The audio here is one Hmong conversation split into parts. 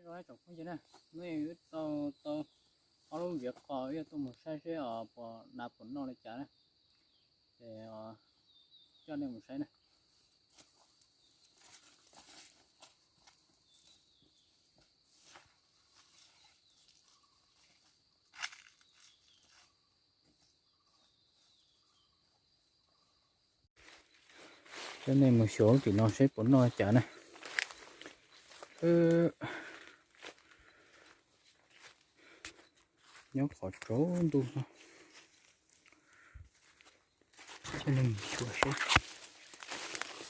Tsoom phooj ywg na, hnub no wb tau tau ob lub zes qos, wb yuav tuaj mus saib seb os puas hnav puas noj li cas na. Ces coj nej mus saib na. Coj nej mus xyuas lub tim no seb puas noj li cas na. Nyob qhov tsaus ntuj no. Coj nej mus xyuas seb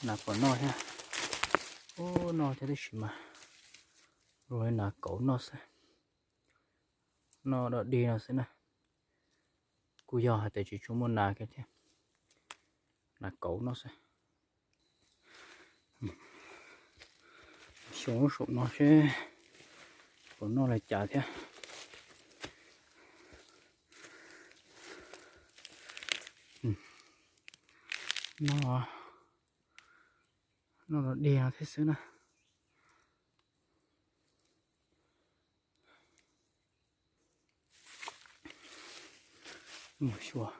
hnav puas noj thiab. Ub, noj thiab tab sis mas luag hnav kauv noj xwb. Noj dog dig no xwb na. Kuj yog hais tias tsis tshua muaj nas kiag thiab, hnav kauv noj xwb. Xyuas lub saum no seb puas noj li cas thiab. Noj, noj dog dig no thiab xwb na. Mus xyuas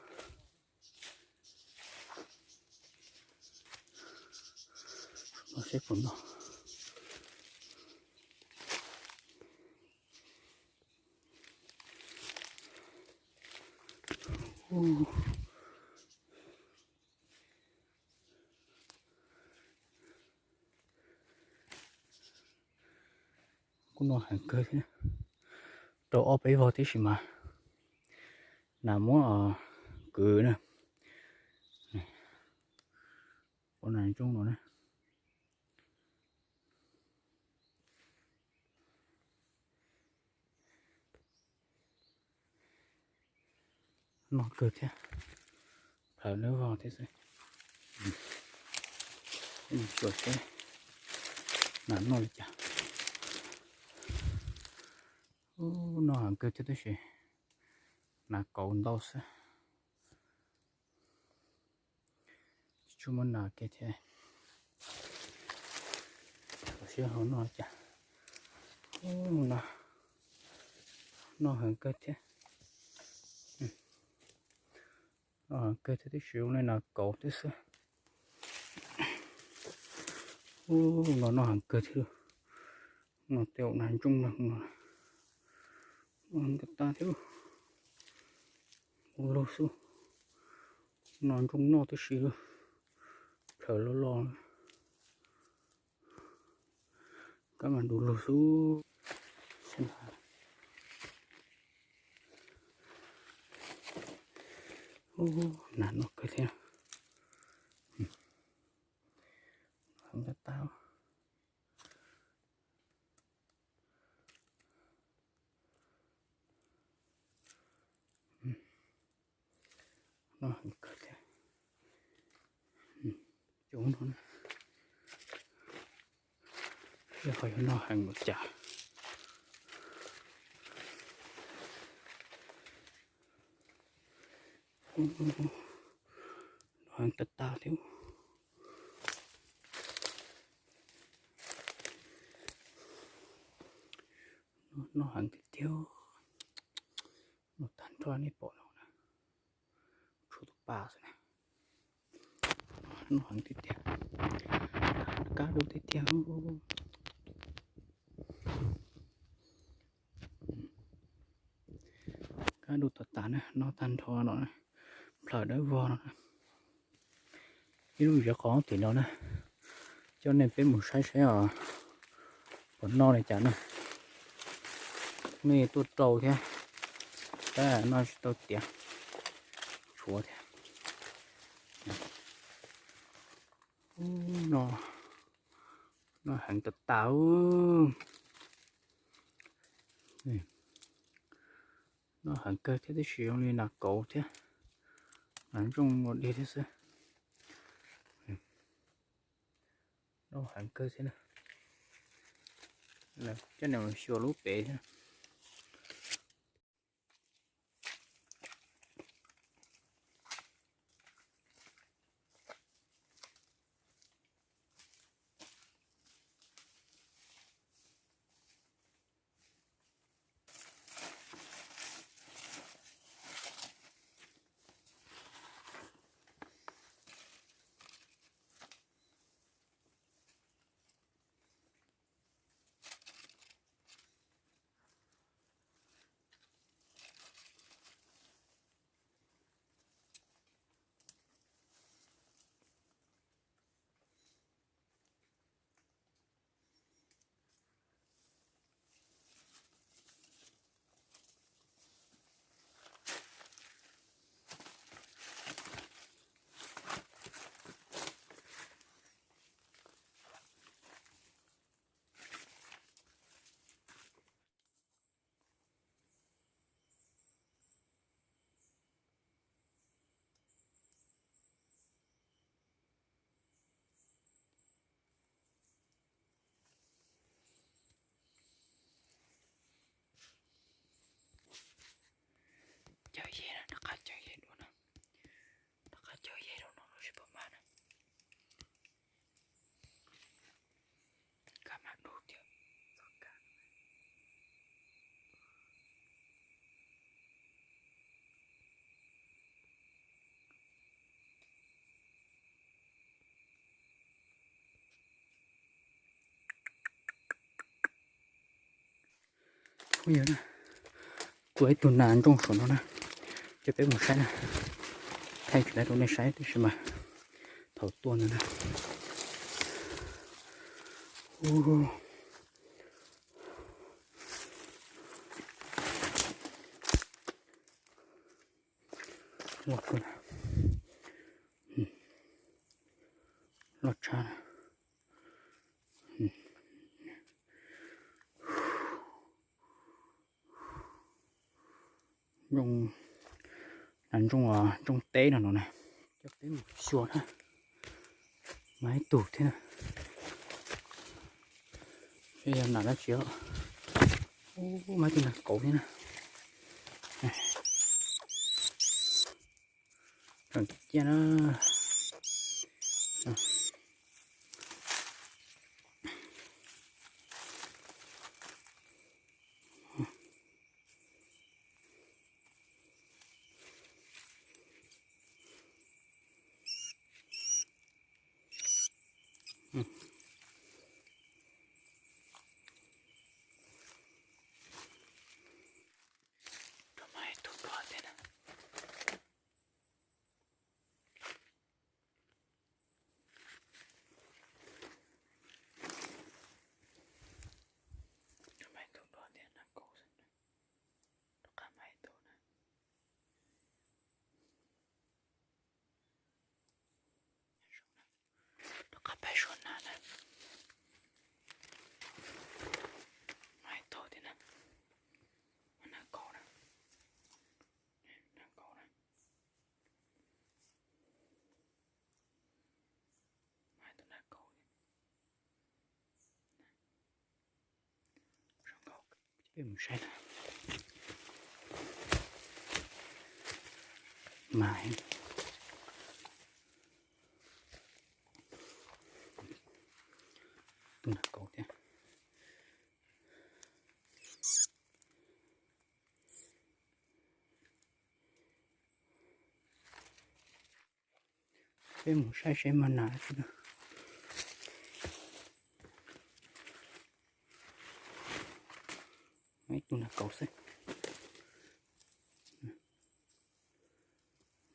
no seb puas noj. Kuj noj heev kawg thiab, rau ob peb vog tib si mas nas muab kwv na. Ua nas ntsooj no na. Noj kawg thiab, plhaws lawv vog thiab xwb. Xyuas seb nas noj li cas. Ub, noj heev kawg thiab tab sis nas kauv ntau xwb. Tsis tshua muaj nas kiag thiab. Xyuas seb ho noj li cas. Ub, no noj heev kawg thiab. Noj heev kawg thiab tab sis zoo li nas kauv thiab xwb. Ub, no noj heev kawg thiab. No tej zaum nas ntsooj no, noj heev tas tas thiab. Ua luag xwb, nas ntsooj noj tib si, plhaws loj loj. Kab mas du lug xwb. Ub, nas noj kawg thiab. Heev tas tas. Noj heev kawg thiab. Cov no na, yog ho yuav noj heev ua cas. Noj heev tas tas thiab. Noj heev tiag tiag. Noj tag nrho nej pom no na, tshuav tus pas xwb na. Noj heev tiag tiag, kab du tiag tiag. Kab du tas tas na, noj tag nrho no, plhaws dawb vog no. Ib lub zes qos tim no na, coj nej peb mus saib saib os, puas noj li cas na. Nej tuaj rau thiab, tab noj tsis tau tiav, tshuav thiab. Ub, no, noj heev tas tas. Noj heev kawg thiab tab sis zoo li nas kauv thiab, nas ntsooj ua dig thiab xwb. Noj heev kawg thiab na. Coj nws mus xyuas lub pem thiab. Phooj ywg na, tua ib tug nas ntsooj saum no na, ces peb mus saib na. Thaij tsis tau rau nej saib tiam sis mas thaum tua ntawd na, loj tshaj. Ntsooj, nas ntsooj, ntsooj teb no no na. Coj peb mus xyuas na. Mas ib tug thiab na. Seb yog nas dab tsi os. Ub, mas ib tug nas kauv thiab na. Tseem ciaj na. Rov qab pais suav nas na. Mas ib tug thiab na. Mas nas kauv na. Nas kauv na. Mas tus nas kauv. Peb mus saib na. Mas tus nas kauv thiab. Peb mus saib seb mas nas dab tsi na. Mas ib tug nas kauv xwb.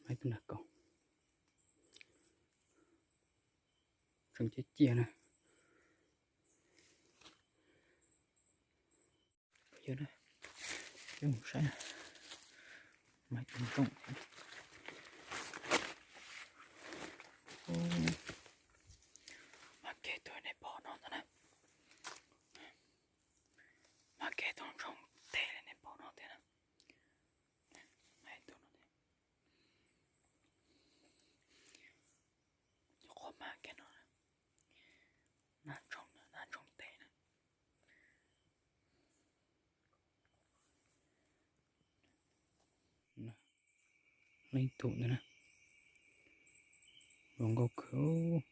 Mas ib tug nas kauv. Tseem ciaj ciaj na. Yog na, peb mus saib na. Mas ib tug ntsooj. Mas kev tus nej pom no ntag na. Mas kev tus ntsooj teb li nej pom no thiab na. Mas ib tug no thiab. Nyuam qhuav mas kev no na. Nas ntsooj na, nas ntsooj teb na. Leej tug ntawd na. Zoo nkauj kawg.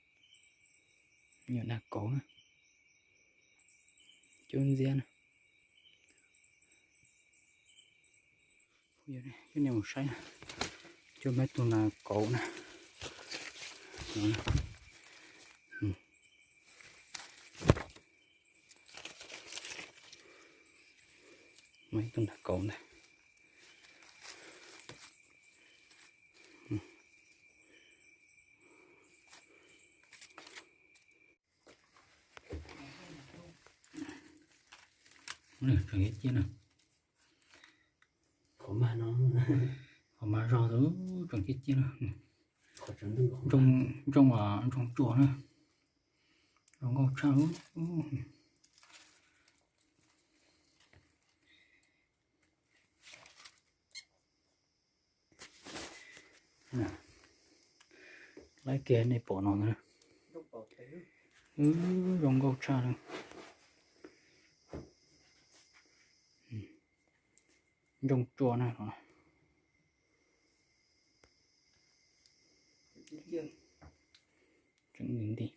Nyuam nas kauv na. Cub ntxiab na. Coj nej mus saib na. Coj mas ib tug nas kauv na. Mas ib tug nas kauv ntag. Tseem ciaj na. Qhov mas zog tus tseem ciaj ciaj na. Ntsooj, ntsooj, ntsooj tsua na. Zoo nkauj tshaj. Laib kiag nej pom no na. Zoo nkauj tshaj na. Ntsooj tsua na. Tseem nti nti.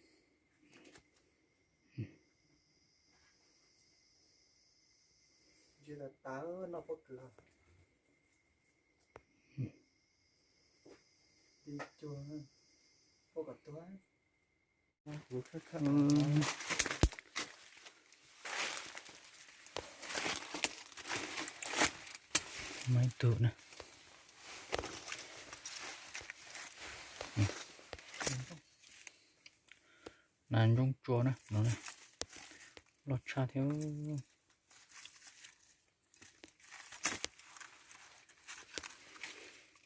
Muaj ib tug na. Nas ntsooj tsua na no. Loj tshaj thiab.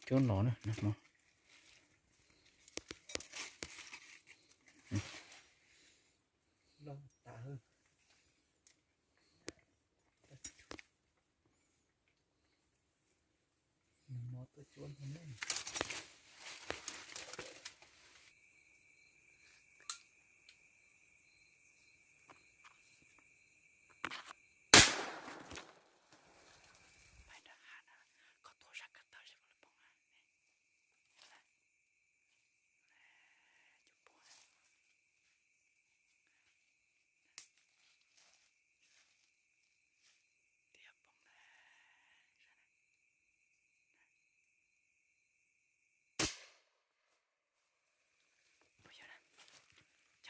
Cuab no na.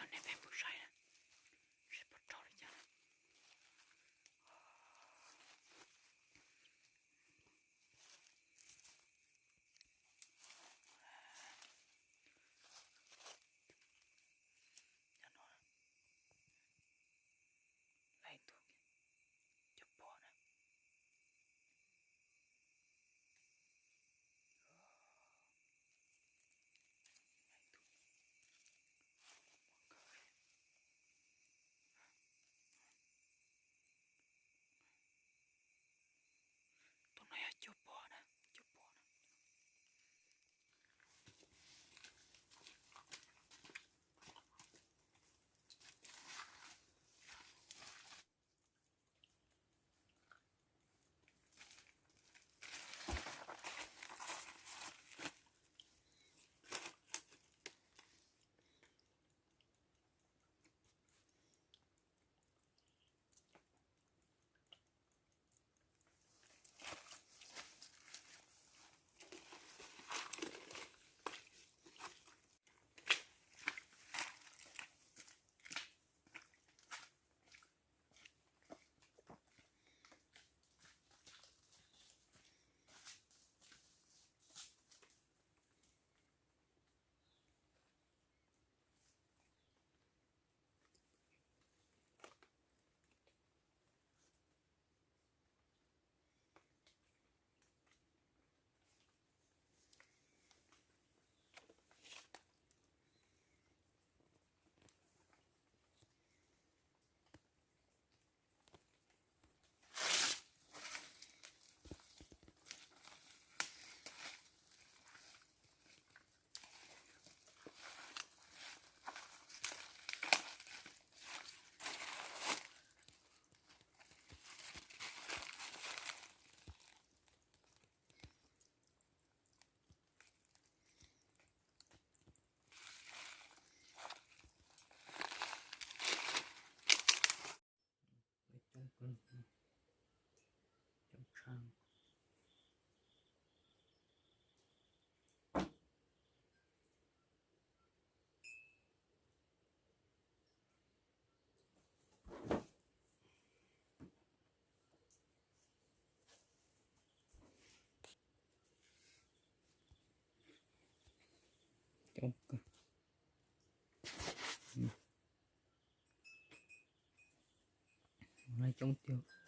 Cov nej peb mus saib na, seb puas raug li cas na. Cov no, lawv tus cov pom na. Tus no yog cuaj pua na, cuaj pua na. Coob tshaj. Coob kawg. Coob tiag.